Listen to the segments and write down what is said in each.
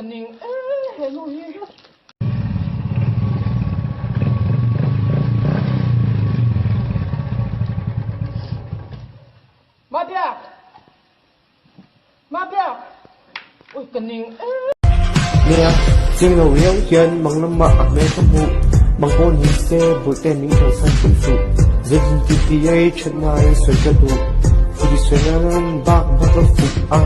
ka ning e he nu hi. Mabiak! Mabiak! Ui ka ning e. Nia, chiang lo riau hian mang lamah a hmel ka hmuh. Mang pawh ni se bawihte min kalsan duh suh. Zetin ti ti ei that ngai sawi ka duh. Chuti sawi nan an bak bak a fuh a,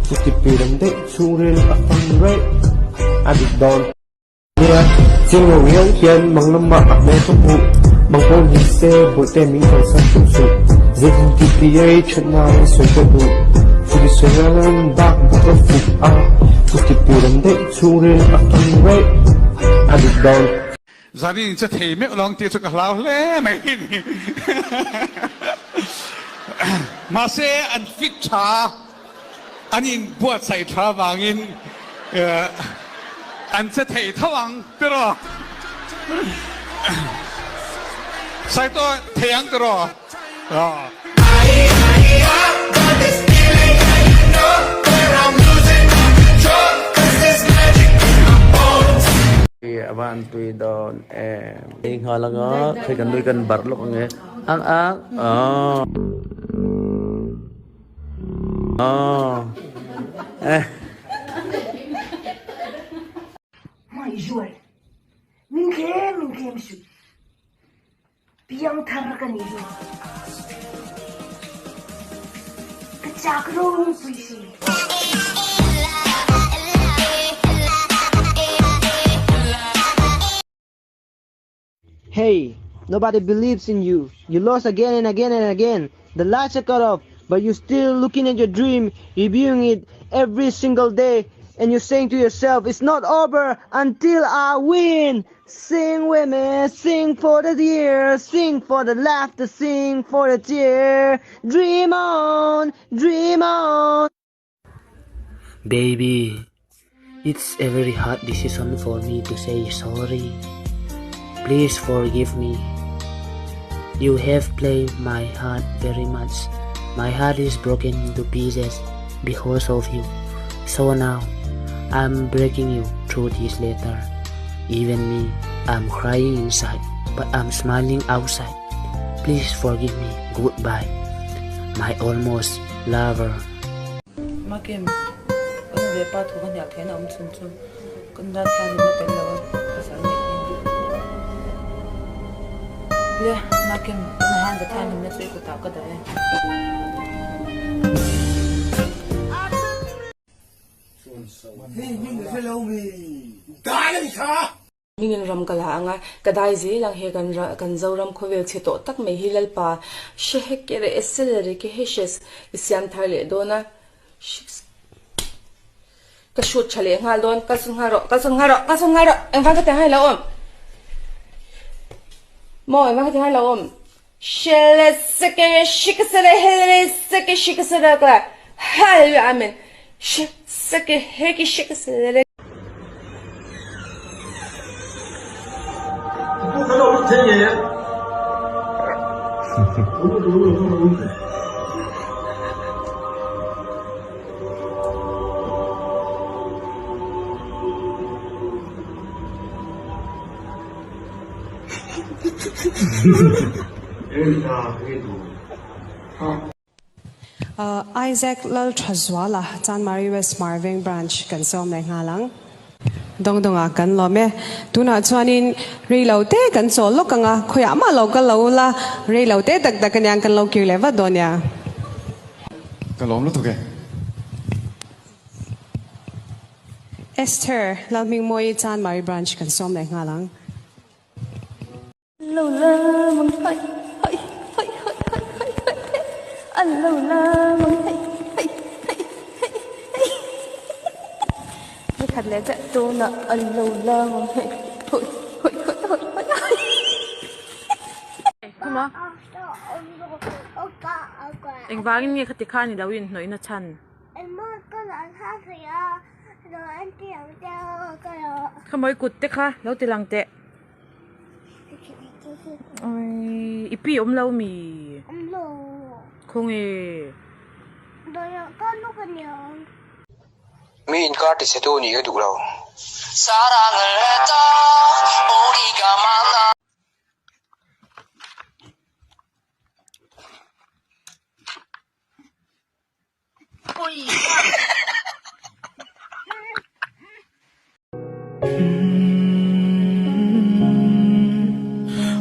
chuti pi lam daih chhungril a fang raih a dik dawn. Nia, chiang lo riau hian mang lamah a hmel ka hmuh. Mang pawh ni se bawihte min kalsan duh suh. Zetin ti ti ei that ngai sawi ka duh. Chuti sawi nan an bak bak a fuh a, chuti pi lam daih chhungril a fang raih a dik dawn. Zanin che thei meuh lo ang tih chu ka hlau hle mai ni. Mahse an fit tha a, an inbuatsaih tha avangin an che thei tho ang tiraw? Saito thei ang tiraw? A van tui dawn em. Ei nghal anga hei kan nui kan barh lawk ange ang ang aw aw eh. Hmangaihzual, min thlem min thlem suh. Piangthar ka ni hi. Ka chak ropui si. Hey, nobody believes in you. You lost again and again and again. The lights are cut off, but you're still looking at your dream, reviewing it every single day, and you're saying to yourself, it's not over until I win. Sing with me, sing for the year, sing for the laughter, sing for the tear. Dream on, dream on. Baby, it's a very hard decision for me to say sorry. Please forgive me. You have played my heart very much. My heart is broken into pieces because of you. So now, I'm breaking you through this letter. Even me, I'm crying inside, but I'm smiling outside. Please forgive me. Goodbye. My almost lover. Makim, ka nu leh pa thu ka hnial theihna awm chhun chu ka nula thianghlimna tel lo a pasal neih hi a ni. Le, Makim, tunah hian ka thianghlimna chu i kutah ka dah e. Mingin ram ka la ang a, ka dai zel ang he kan kan Zoram khawvel chhe tawh tak mai hi Lalpa hre hek e reh e sel e rek e heshes i siam thar leh dawn a ka shoot tha leh nghal dawn kal sawn nghal rawh kal sawn nghal rawh kal sawn nghal rawh engvang ka ti ang hai lo awm maw engvang ka ti ang hai lo awm shele seke shike sele hele seke shike sele ka hallelujah amen she seke heki shike sele Isaac Lalthazuala, Chanmari West Hmar Veng Branch kan sawm leh nghal ang. Dawng dawngah kan lawm e. Tunah chuanin rei lo te kan chawl lawk ang a, khawiah mah lo kal lo ula, rei lo te tak tak aniang kan lo kir leh vat dawn nia. Ka lawm lutuk e. Esther Lalhmingmawii Chanmari Branch kan sawm leh nghal ang. Lo la mang hai hai hai hai hai hai hai hai an lo la mang hai hai hai hai hai Ni khat leh chiah tunah an lo la mang hai hoi hoi hoi hoi hoi hoi Khuma Engvangin nge khati khan i lo inhnawih na chhan? Khamawi kut te kha lo ti lang teh. I pi awm lo mi? Khawnge? Mi inkar tichhetu nih ka duh lo.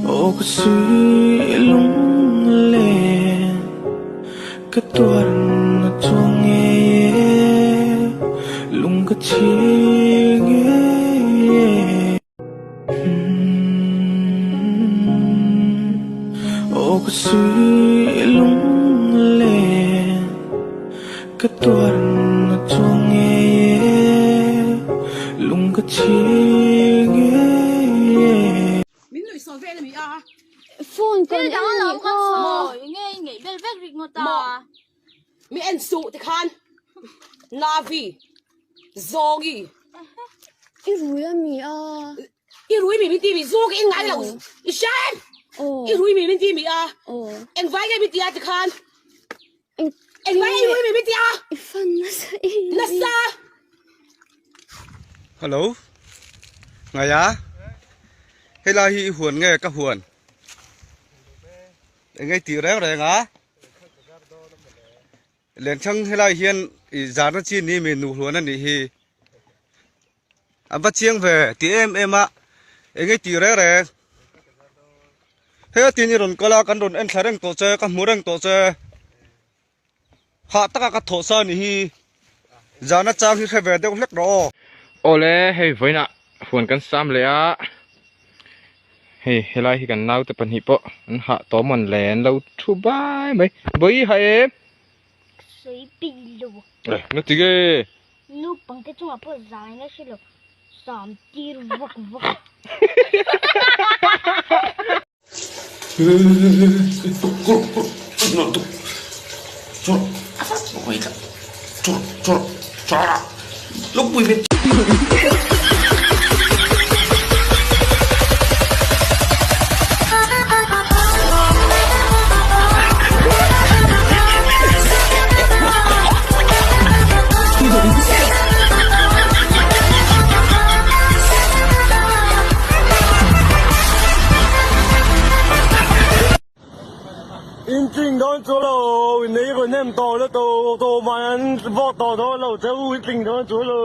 Aw ka sui lung len ka tuar na chuang nge lung ka chi nge Aw ka sui lung len ka tuar na chuang nge lung ka chi nge. Min nuih sawi vel a mi a. Phone kan en nih kha. Nge i ngeih bel vek rik ngawt a. Mi en suh ti khan Navi Zawngi. I rui a mi a. I rui mi min ti mi zu ka in ngai lo i hria em? I rui mi min ti mi a. Engvai nge min ti a ti khan. Engvai i rui mi min ti a. I fan nasa i. Nasa. Hello. Ngaia. Helai hi i huan nge ka huan. Engei tih reng reng a. Lenchang helai hian i zarna chi ni mi nu hluan a nih hi. An va chiang ve ti em em a engei tih reng reng. He tin i rawn kal a kan rawn en thla reng tawh che ka hmu reng tawh che. Hah taka ka thawh sa a nih hi. Zana chang hi hre ve deuh hlek rawh aw. Awle hei vawiinah huan kan sam leh a hei helai hi kan naute pahnih pawh an hah tawh mawn le an lo thu bai mai vawi hah em sawi peih lo eh na ti nge naupang te chungah pawh zai na hre lo sam tir vak vak. In tling dawn chu lo in ei rawn em tawh la to to mai an vote tawh dawn lo che u in tling dawn chu lo.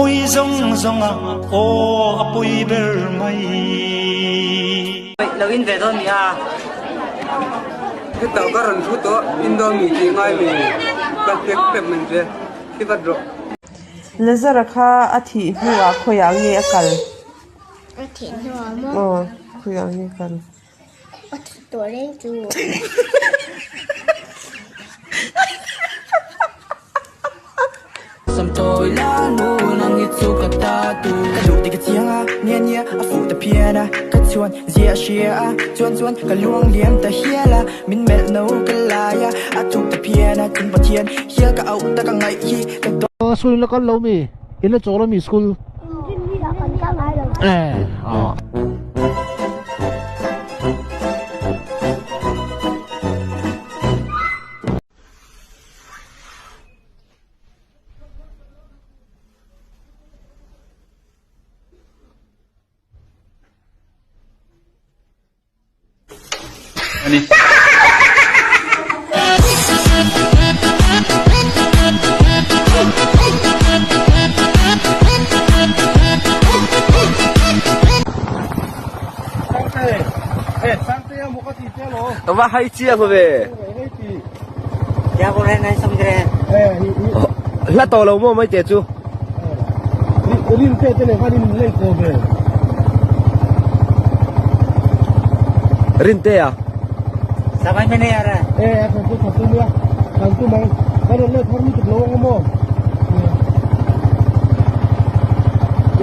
Pui zawng zawng a aw a pui ber mai. Lo in ve dawn nia. Heta ka rawn thu tawh Indomie tih ngai mi ka hlek hlek mai che i vat rawh. Lazara kha a thih hnuah khawiah nge a kal? A thih hnuah maw? Aw, khawiah nge a kal? A thih tawh reng chu. School in la kal lo mi in la chawl ami school eh ah. Ani. Va hai chiang ve. Hla tawh lo maw mai te chu. Rin te te leh khan in lei ko ve. Rin te a. Samai mene ara. E a kan tu khat nia. Kan tu mang. Kan ron le thar mi tuk lo ang maw.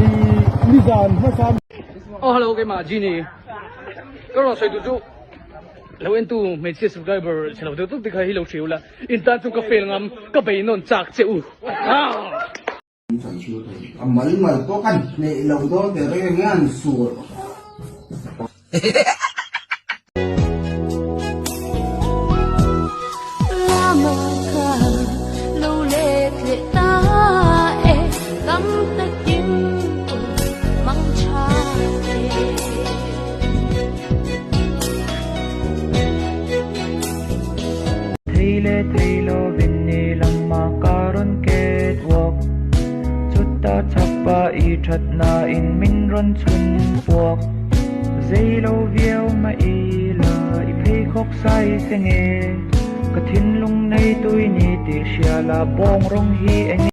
I ni zan hma sam. Oh hello keimah Genie. Ka rawn sawi duh chu lo en tu hmeichhia subscriber chhe lo deuh deuh te kha hi lo hriu la in tan chu ka fail ngam ka bei nawn chak che u. A mal mal pawh kan hneh lo dawn teh reng hian sual. Thei leh thei lovin ni lama ka rawn catwalk Chuta chhapa i thatna in min rawn chhun puak Zei lo viau mah ila i pheikhawk sai se nge Ka thinlung nei tui ni tih hria la bawng rawng hi eng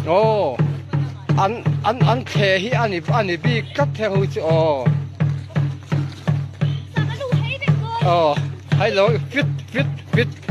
Aw an an an thle hi ani ani bik tlat theng ho chu aw aw hello fit fit fit.